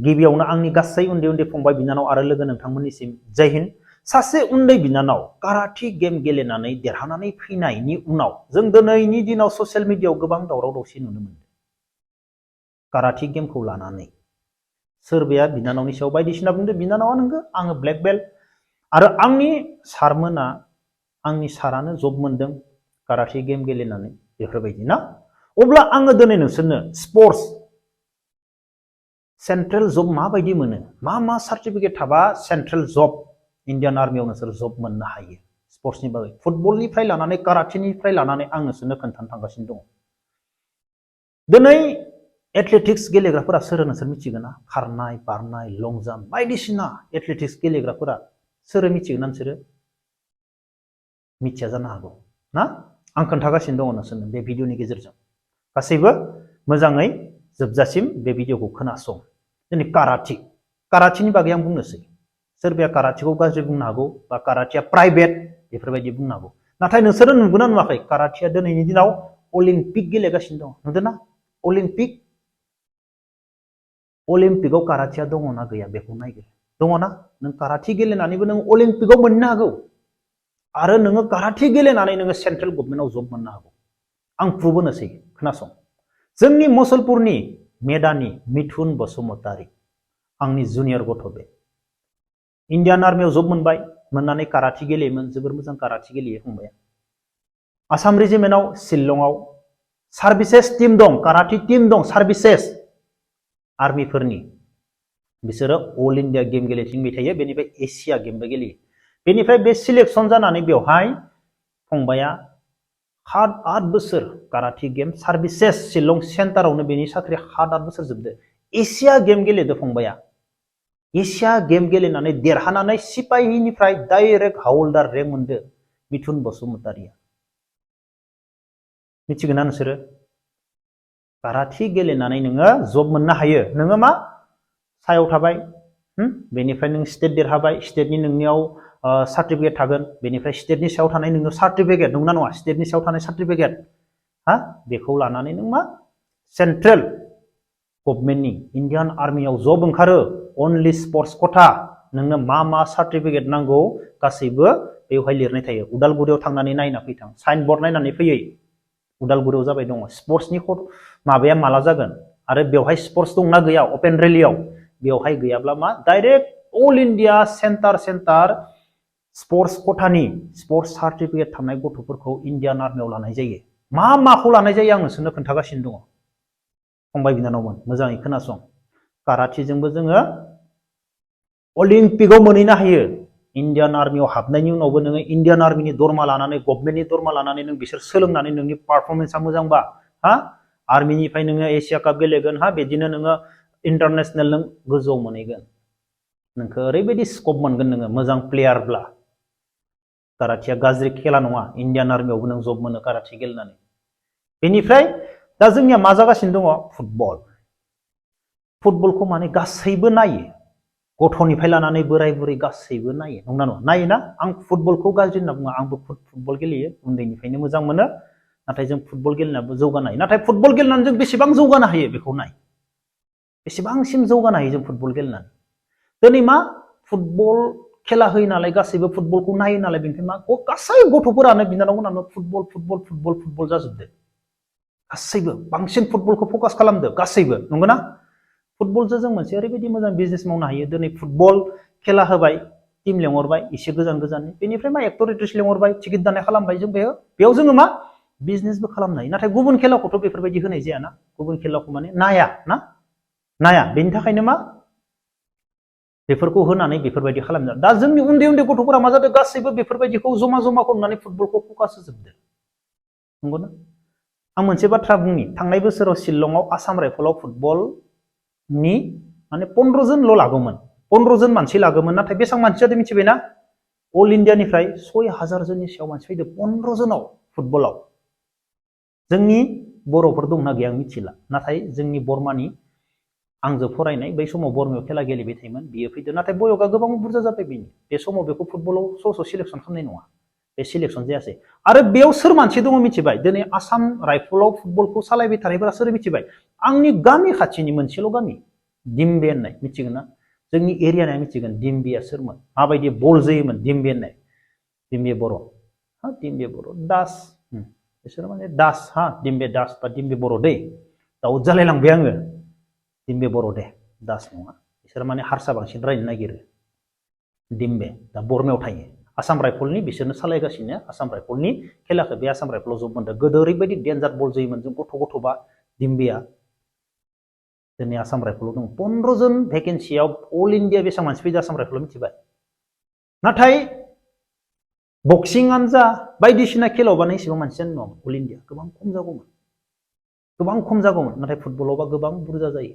गिबियावनो आंनि गासै उन्दै उन्दै फंबाय बिनानाव आरो लोगो नोंथांमोननिसिम जय हिन्द। सासे उन्दै बिनानाव काराटे गेम गेलेनानै देरहानानै फैनायनि उनाव जों दिनैनि दिनाव ससियेल मिडियायाव गोबां दावराव दावसि नुनो मोनो। काराटे गेमखौ लानानै सोरबाया बिनानावनि सायाव बायदिसिना बुंदो, बिनानावा नोंगो आङो ब्लेक बेल्ट आरो आंनि सारमोना आंनि सारानो जब मोनदों काराटे गेम गेलेनानै बेफोरबायदि ना। अब्ला आङो दिनै नोंसोरनो स्पर्ट्स सेंट्रेल जब माबायदि मोनो, मा सार्टिफिकेट थाबा सेंट्रेल जब इन्डियान आर्मियाव नोंसोर जब मोननो हायो स्पर्ट्सनि बागै फुटबलनिफ्राय लानानै काराटेनिफ्राय लानानै आं नोंसोरनो खोन्थानो थांगासिनो दङ। दिनै एथलेटिक्स गेलेग्राफोरा सोर नोंसोर मिथिगोन ना? खारनाय बारनाय लं जाम्प बायदिसिना एथलेटिक्स गेलेग्राफोरा सोर मिथिगोन ना नोंसोरो? मिथिया जानो हागौ ना। आं खोन्थागासिनो दङ नोंसोरनो बे भिडिअनि गेजेरजों। गासैबो मोजाङै जोबजासिम बे भिडिअखौ खोनासं। दिनै काराटेनि बागै आं बुंनोसै। सोरबाया काराटेखौ गाज्रि बुंनो हागौ बा काराटेया प्राइभेट बेफोरबायदि बुंनो हागौ। नाथाय नोंसोरो नुगोना नुवाखै काराटेया दिनैनि दिनाव अलिम्पिक गेलेगासिनो दं, नुदोंना? अलिम्पिकआव काराटेया दङना गैया बेखौ नायगोन। दङना? नों काराटे गेलेनानैबो नों अलिम्पिकआव मोननो हागौ आरो नोङो काराटे गेलेनानै नोङो सेन्ट्रेल गभर्नमेन्टआव जब मोननो हागौ। आं प्रुभ होनोसै खोनासं। जोंनि मुसलपुरनि मेदानि मिथुन बसुमतारी आंनि जुनियर गथ' बे इन्डियान आर्मियाव जब मोनबाय, मोननानै काराटे गेलेयोमोन, जोबोर मोजां काराटे गेलेयो फंबाया। आसाम रेजिमेन्टआव शिलंआव सार्भिसेस टीम दं, काराटे टीम दं सार्भिसेस आर्मिफोरनि। बिसोरो अल इन्डिया गेम गेलेथिंबाय थायो, बेनिफ्राय एसिया गेमबो गेलेयो। बेनिफ्राय बे सिलेक्शन जानानै बेवहाय फंबाया 7-8 बोसोर काराटे गेम सार्भिसेस शिलं सेन्टारावनो बेनि साख्रि 7-8 बोसोर जोबदो। एसिया गेम गेलेदो फंबाया। एसिया गेम गेलेनानै देरहानानै सिपाहिनिफ्राय डाइरेक्ट हावलदार रेंक मोनदो मिथुन बसुमतारीया। मिथिगोन ना नोंसोरो? काराटे गेलेनानै नोङो जब मोननो हायो। नोङो मा सायाव थाबाय, बेनिफ्राय नों स्टेट देरहाबाय, स्टेटनि नोंनियाव सार्टिफिकेट थागोन, बेनिफ्राय स्टेटनि सायाव थानाय नोंनियाव सार्टिफिकेट नंगौना नङा? स्टेटनि सायाव थानाय सार्टिफिकेट बेखौ लानानै नों मा सेन्ट्रेल गभर्नमेन्टनि इन्डियान आर्मियाव जब ओंखारो। अनलि स्पर्ट्स खथा। नोंनो मा सार्टिफिकेट नांगौ गासैबो बेवहाय लिरनाय थायो। उदालगुरियाव थांनानै नायना फैथां, साइन बर्ड नायनानै फैयै। उदालगुरियाव जाबाय दङ। स्पर्ट्सनि माबाया माला जागोन आरो बेवहाय स्पर्ट्स दंना गैया अपेन रेलियाव? बेवहाय गैयाब्ला मा direct all India centre sports खथानि स्पर्ट्स सार्टिफिकेट थानाय गथ'फोरखौ इन्डियान आर्मियाव लानाय जायो। माखौ लानाय जायो आं नोंसोरनो खोन्थागासिनो दङ फंबाय बिनानावमोन, मोजाङै खोनासं। काराटेजोंबो जोङो अलिम्पिकआव मोनहैनो हायो। इन्डियान आर्मियाव हाबनायनि उनावबो नोङो इन्डियान आर्मिनि दरमा लानानै गभर्नमेन्टनि दरमा लानानै नों बिसोर सोलोंनानै नोंनि पारफरमेन्सआ मोजांबा आर्मिनिफ्राय नोङो एसिया काप गेलेगोन, बिदिनो नोङो इन्टारनेसनेल नों गोजौआव मोनहैगोन। नोंखौ ओरैबायदि स्कप मोनगोन नोङो मोजां प्लेयारब्ला। काराटेया गाज्रि खेला नङा, इन्डियान आर्मियावबो नों जब मोनो काराटे गेलेनानै। बेनिफ्राय दा जोंनिया मा जागासिनो दङ? फुटबलखौ माने गासैबो नायो, गथ'निफ्राय लानानै बोराय बुरै गासैबो नायो, नंगौना नङा? नायोना? आं फुटबलखौ गाज्रि होनना बुङा, आंबो फुटबल गेलेयो, उन्दैनिफ्रायनो मोजां मोनो। नाथाय जों फुटबल गेलेनाबो जौगानाय, नाथाय फुटबल गेलेनानै जों बेसेबां जौगानो हायो बेखौ नाय। बेसेबांसिम जौगानो हायो जों फुटबल गेलेनानै? दिनै मा फुटबल खेला होयो नालाय, गासैबो फुटबलखौ नायो नालाय, बेनिफ्राय मा गासै गथ'फोरानो बिनानावमोनानो फुटबल जाजोबदो। गासैबो बांसिन फुटबलखौ फकास खालामदो गासैबो, नंगौना? फुटबलजों जों मोनसे ओरैबायदि मोजां बिजनेस मावनो हायो। दिनै फुटबल खेला होबाय, टिम लेंहरबाय एसे गोजाननि, बेनिफ्राय मा एक्टर एक्ट्रेस लेंहरबाय, टिकेट दाननाय खालामबाय, जों बेयाव जोङो मा बिजनेसबो खालामनो हायो। नाथाय गुबुन खेलाखौथ' बेफोरबायदि होनाय जायाना। गुबुन खेलाखौ माने नाया। बेनि थाखायनो मा बेफोरखौ होनानै बेफोरबायदि खालामनो। दा जोंनि उन्दै उन्दै गथ'फोरा मा जादों? गासैबो बेफोरबायदिखौ जमा खालामनानै फुटबलखौ फकास होजोबदो, नंगौना? आं मोनसे बाथ्रा बुंनि, थांनाय बोसोराव शिलंआव आसाम राइफलाव फुटबलनि माने 15 जनल' लागौमोन, 15 जन मानसि लागौमोन। नाथाय बेसेबां मानसि जादों मिथिबायना? अल इन्डियानिफ्राय 6000 जननि सायाव मानसि फैदों 15 जनाव फुटबलाव। जोंनि बर'फोर दंना गैया आं मिथिला, नाथाय जोंनि बर्मानि आंजों फरायनाय बै समाव बर्मायाव खेला गेलेबाय थायोमोन, बियो फैदों। नाथाय बयगा गोबां बुरजा जाबाय बेनि। बे समाव बेखौ फुटबलाव सिलेक्सन खालामनाय नङा, बे सिलेक्सन जायासै। आरो बेयाव सोर मानसि दङ मिथिबाय? दिनै आसाम राइफलाव फुटबलखौ सालायबाय थानायफोरा सोर मिथिबाय? आंनि गामि खाथिनि मोनसेल' गामि, दिम्बे होननाय मिथिगोन ना जोंनि एरियाना मिथिगोन दिम्बेया सोरमोन माबायदि बल जोयोमोन दिम्बे होननाय दिम्बे बर' हा दिम्बे बर' दास बिसोर माने दास हा दिम्बे दास बा दिम्बे बर' दै दाउट जालायलांबाय आङो दिम्बे बर' दे दास नङा बिसोर माने हारसा बांसिन रायनो नागिरो दिम्बे दा बरमायाव थायो आसाम राइफलनि बिसोरनो सालायगासिनो आसाम राइफलनि खेलाखौ बे आसाम राइफलाव जब मोनदों गोदो ओरैबायदि डेन्जार बल जोयोमोन जों गथ'बा दिम्बेया जोंनि आसाम राइफलाव दं 15 जन भेकेन्सियाव अल इन्डिया बेसेबां मानसि फैदों आसाम राइफलाव मिथिबाय नाथाय बक्सिंआनो जा बायदिसिना खेलावबानो एसेबां मानसियानो नङा अल इन्डिया गोबां खम जागौमोन नाथाय फुटबलावबा गोबां बुरजा जायो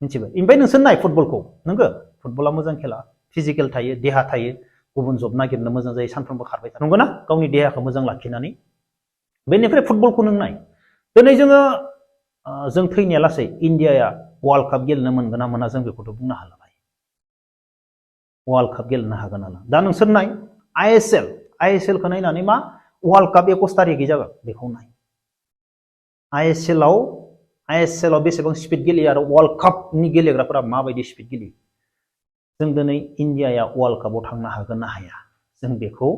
मिथिबाय ओमफ्राय नोंसोर नाय फुटबलखौ नंगौ फुटबला मोजां खेला फिजिकेल थायो देहा थायो गुबुन जब नागिरनो मोजां जायो सानफ्रोमबो खारबाय था नंगौ ना गावनि देहाखौ मोजां लाखिनानै बेनिफ्राय फुटबलखौ नों नाय दिनै जोङो जों थैनाया लासै इन्डियाया वर्ल्ड काप गेलेनो मोनगोन ना मोना जों बेखौथ' बुंनो हाला वर्ल्ड काप गेलेनो हागोन ना दा नोंसोर नाय आइएसएल खौ नायनानै मा वर्ल्ड काप 21 तारिखै जागोन बेखौ नाय आइएसएलआव बेसेबां स्पिड गेलेयो आरो वर्ल्ड कापनि गेलेग्राफोरा माबायदि स्पिड गेलेयो जों दिनै इन्डियाया वर्ल्ड कापआव थांनो हागोन ना हाया जों बेखौ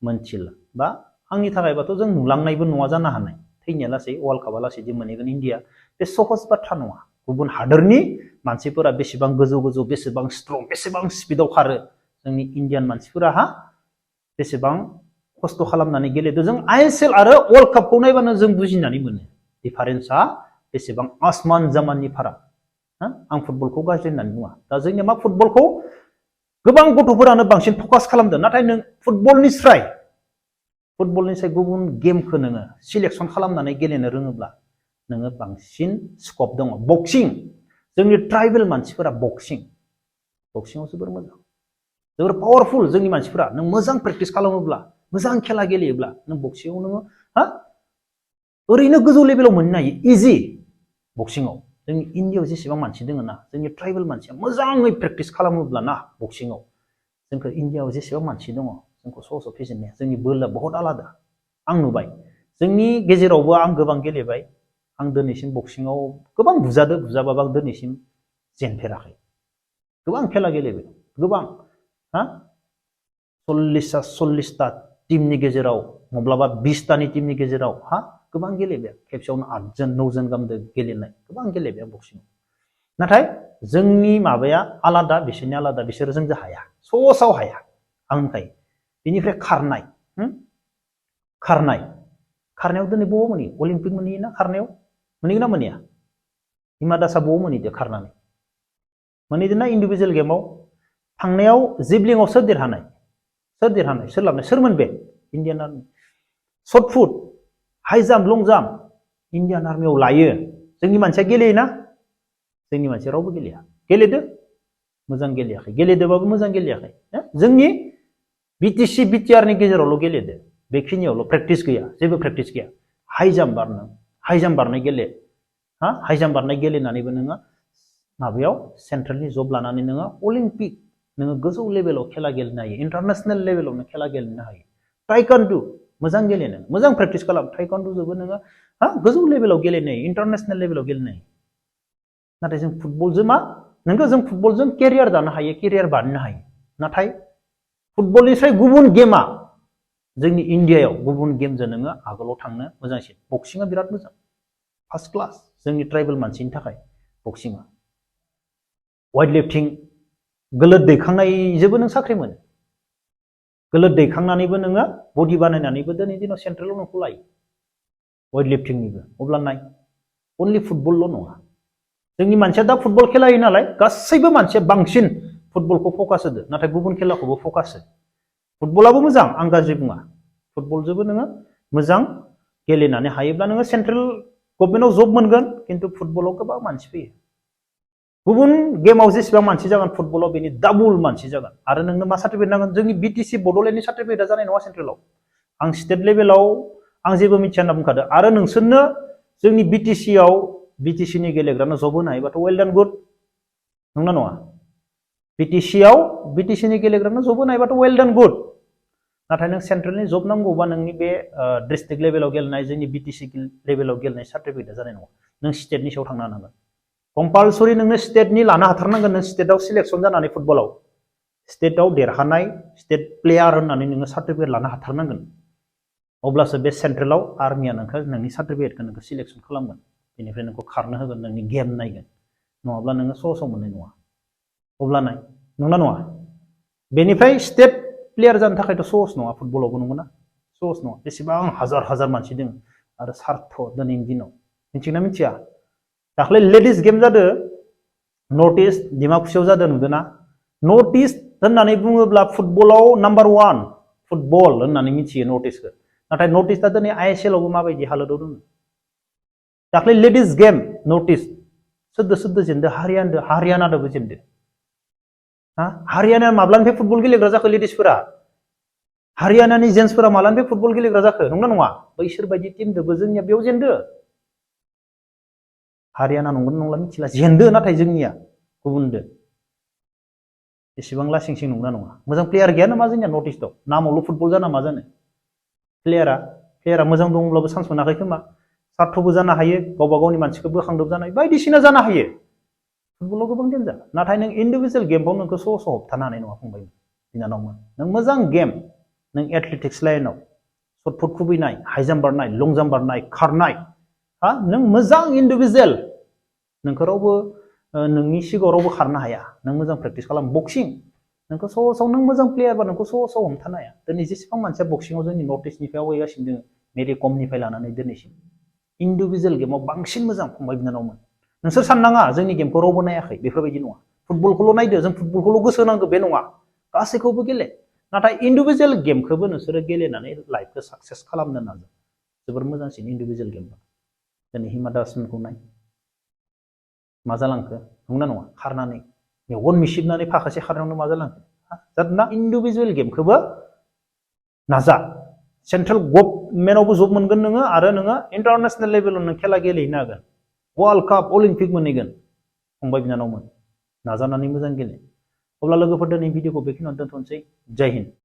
मोनथिला बा आंनि थाखायबाथ' जों नुलांनायबो नङा जानो हानाय थैनाया लासै वर्ल्ड कापआ लासै जे मोनहैगोन इन्डिया बे सहज बाथ्रा नङा गुबुन हादोरनि मानसिफोरा बेसेबां गोजौ बेसेबां स्ट्रं बेसेबां स्पिडआव खारो जोंनि इन्डियान मानसिफोराहा बेसेबां खस्थ' खालामनानै गेलेदों जों आइएसएल आरो वर्ल्ड कापखौ नायबानो जों बुजिनानै मोनो डिफारेन्सआ बेसेबां आसमान जामाननि फाराग आं फुटबलखौ गाज्रि होननानै बुङा दा जोंनिया मा फुटबलखौ गोबां गथ'फोरानो बांसिन फकास खालामदों नाथाय नों फुटबलनिस्राय गुबुन गेमखौ नोङो सिलेक्सन खालामनानै गेलेनो रोङोब्ला नोङो बांसिन स्कप दङ बक्सिं जोंनि ट्राइबेल मानसिफोरा बक्सिंआव जोबोर मोजां जोबोर पावारफुल जोंनि मानसिफोरा नों मोजां प्रेक्टिस खालामोब्ला मोजां खेला गेलेयोब्ला नों बक्सिंआव नोङो ओरैनो गोजौ लेभेलाव मोननो हायो इजि बक्सिंआव जोंनि इन्डियायाव जेसेबां मानसि दङ ना जोंनि ट्राइबेल मानसिया मोजाङै प्रेक्टिस खालामोब्ला ना बक्सिंआव जोंखौ इन्डियायाव जेसेबां मानसि दङ जोंखौ सहसाव फेजेननाया जोंनि बोलोआ बहुत आलादा आं नुबाय जोंनि गेजेरावबो आं गोबां गेलेबाय आं दिनैसिम बक्सिंआव गोबां बुजाबाबो आं दिनैसिम जेनफेराखै गोबां खेला गेलेबाय गोबां 40टा टीमनि गेजेराव माब्लाबा 20टानि टीमनि गेजेराव गोबां गेलेबाय खेबसेयावनो 8 जन 9 जन गाहाम गेलेनाय गोबां गेलेबाय बक्सिंआव नाथाय जोंनि माबाया आलादा बिसोरनि आलादा बिसोरो जोंजों हाया ससाव हाया आं होनखायो बेनिफ्राय खारनायाव दिनै बबाव मोनहैयो अलिम्पिक मोनहैयोना खारनायाव मोनहैगोन ना मोनहैया हिमा दासआ बबाव मोनहैदो खारनानै मोनहैदोंना इन्डिभिजुवेल गेमाव थांनायाव जेभलिंआव सोर देरहानाय सोर लाबनाय सोरमोन बे Indian army shot put high jump long jump Indian आर्मियाव लायो जोंनि मानसिया गेलेयोना जोंनि मानसिया रावबो गेलेया गेलेदो मोजां गेलेयाखै गेलेदोबाबो मोजां गेलेयाखै जोंनि बिटिसि बिटिआरनि गेजेरावल' गेलेदो बेखिनियावल' प्रेक्टिस गैया जेबो प्रेक्टिस गैया हाइ जाम्प बारनाय गेले हाइ जाम्प बारनाय गेलेनानैबो नोङो माबायाव सेन्ट्रेलनि जब लानानै नोङो अलिम्पिक नोङो गोजौ लेभेलाव खेला गेलेनो हायो इन्टारनेसनेल लेभेलाव नों खेला गेलेनो हायो टाइकान्डु मोजां गेलेनो मोजां प्रेक्टिस खालाम टाइकान्डुजोंबो नोङो गोजौ लेभेलाव गेलेनो हायो इन्टारनेसनेल लेभेलाव गेलेनो हायो नाथाय जों फुटबलजों जों फुटबलजों केरियार दानो हायो केरियार बानायनो हायो नाथाय फुटबलनिफ्राय गुबुन गेमा जोंनि इन्डियायाव गुबुन गेमजों नोङो आगोलाव थांनो मोजांसिन बक्सिंआ बिराद मोजां फार्स्ट क्लास जोंनि ट्राइबेल मानसिनि थाखाय बक्सिंआ वेट लिफ्टिं गोलोद दैखांनायजोंबो नों साख्रि मोनो गोलोद दैखांनानैबो नोङो बडि बानायनानैबो दिनै दिनाव सेन्ट्रेलाव नोंखौ लायो वेट लिफ्टिंनिबो अब्ला नाय अनलि फुटबलल' नङा जोंनि मानसिया दा फुटबल खेला होयो नालाय गासैबो मानसिया बांसिन फुटबलखौ फकास होदो नाथाय गुबुन खेलाखौबो फकास हो फुटबलाबो मोजां आं गाज्रि बुङा फुटबलजोंबो नोङो मोजां गेलेनानै हायोब्ला नोङो सेन्ट्रेल गभर्नमेन्टआव जब मोनगोन खिन्थु फुटबलाव गोबां मानसि फैयो गुबुन गेमाव जेसेबां मानसि जागोन फुटबलाव बेनि डाबल मानसि जागोन आरो नोंनो मा सार्टिफिकेट नांगोन जोंनि बिटिसि बड'लेण्डनि सार्टिफिकेटआ जानाय नङा सेन्ट्रेलाव आं स्टेट लेभेलाव आं जेबो मिथिया होनना बुंखादों आरो नोंसोरनो जोंनि बिटिसिनि गेलेग्रानो जब होनो हायोबाथ' वेल डान गुड नंना नङा बिटिसिनि गेलेग्रानो जब होनो हायोबाथ' वेल डान गुड नाथाय नों सेन्ट्रेलनि जब नांगौबा नोंनि बे डिस्ट्रिक्ट लेभेलाव गेलेनाय जोंनि बिटिसि लेभेलाव गेलेनाय सार्टिफिकेटआ जानाय नङा नों स्टेटनि सायाव थांनो हानांगोन कम्पालसरि नोंनो स्टेटनि लानो हाथारनांगोन नों स्टेटआव सिलेक्सन जानानै फुटबलाव स्टेटआव देरहानाय स्टेट प्लेयार होननानै नोङो सार्टिफिकेट लानो हाथारनांगोन अब्लासो बे सेन्ट्रेलाव आर्मिया नोंखौ नोंनि सार्टिफिकेटखौ नोंखौ सिलेक्सन खालामगोन बेनिफ्राय नोंखौ खारनो होगोन नोंनि गेम नायगोन नङाब्ला नोङो सहसाव मोननाय नङा अब्ला नाय नंना नङा बेनिफ्राय स्टेट प्लेयार जानो थाखायथ' सहस नङा फुटबलावबो नंगौना सहस नङा बेसेबां हाजार हाजार मानसि दङ आरो सार्थ दिनैनि दिनाव मिथिगोना मिथिया दाख्लै लेडिज गेम जादों नर्थ इस्ट डिमाकुसियाव जादों नुदोंना नर्थ इस्ट होननानै बुङोब्ला फुटबलाव नाम्बार 1 फुटबल होननानै मिथियो नर्थ इस्टखौ नाथाय नर्थ इस्टआ दिनै ISL आवबो माबायदि हालोदाव दङ दाख्लै लेडिज गेम नर्थ इस्ट सोरदो जेनदो हारियानादोबो जेनदो हारियाना माब्लानिफ्राय फुटबल गेलेग्रा जाखो लेडिसफोरा हारियानानि जेन्टसफोरा माब्लानिफ्राय फुटबल गेलेग्रा जाखो नंना नङा बैसोर बायदि टीमदोबो जोंनिया बेयाव जेनदो हारियाना नंगोन नंला मिथिला जेनदो नाथाय जोंनिया गुबुनदो एसेबां लासिंसिं नंना नङा मोजां प्लेयार गैया नामा जोंनिया नर्थ इस्टआव नामावल' फुटबल जाना मा जानो प्लेयारा मोजां दंब्लाबो चान्स मोनाखै खोमा सार्थबो जानो हायो गावबा गावनि मानसिखौ बोखांदोब जानाय बायदिसिना जानो हायो फुटबलाव गोबां डेन्जार नाथाय नों इन्डिभिजुवेल गेमाव नोंखौ सहसाव होबथानो हानाय नङा फंबाय बिनानावमोन नों मोजां गेम नों एथलेटिक्स लाइनाव शर्टपुट खुबैनाय हाइ जाम्प बारनाय लं जाम्प बारनाय खारनाय नों मोजां इन्डिभिजुवेल नोंखौ रावबो नोंनि सिगाङाव रावबो खारनो हाया नों मोजां प्रेक्टिस खालाम बक्सिं नोंखौ सहसाव नों मोजां प्लेयारबा नोंखौ सहसाव हमथानो हाया दिनै जेसेबां मानसिया बक्सिङाव जोंनि नर्थ इस्टनिफ्राय आवगायगासिनो दङ मेरि कमनिफ्राय लानानै दिनैसिम इन्डिभिजुवेल गेमाव बांसिन मोजां फंबाय बिनानावमोन नोंसोर साननाङा जोंनि गेमखौ रावबो नायाखै बेफोरबायदि नङा फुटबलखौल' नायदो जों फुटबलखौल' गोसो होनांगौ बे नङा गासैखौबो गेले नाथाय इन्डिभिजुवेल गेमखौबो नोंसोरो गेलेनानै लाइफखौ साक्सेस खालामनो नाजा जोबोर मोजांसिन इन्डिभिजुवेल गेमबा दिनै हिमा दासमोनखौ नाय मा जालांखो नंगौना नङा खारनानै मेगन मिसिबनानै फाखासे खारनायावनो मा जालांखो जादोंना इन्डिभिजुवेल गेमखौबो नाजा सेन्ट्रेल गभर्नमेन्टआवबो जब मोनगोन नोङो आरो नोङो इन्टारनेसनेल लेभेलाव नों खेला गेलेहैनो हागोन वर्ल्ड काप अलिम्पिक मोनहैगोन फंबाय बिनानावमोन नाजानानै मोजां गेले अब्ला लोगोफोर दिनै भिडिअखौ बेखिनियावनो दोनथ'नोसै जय हिन्द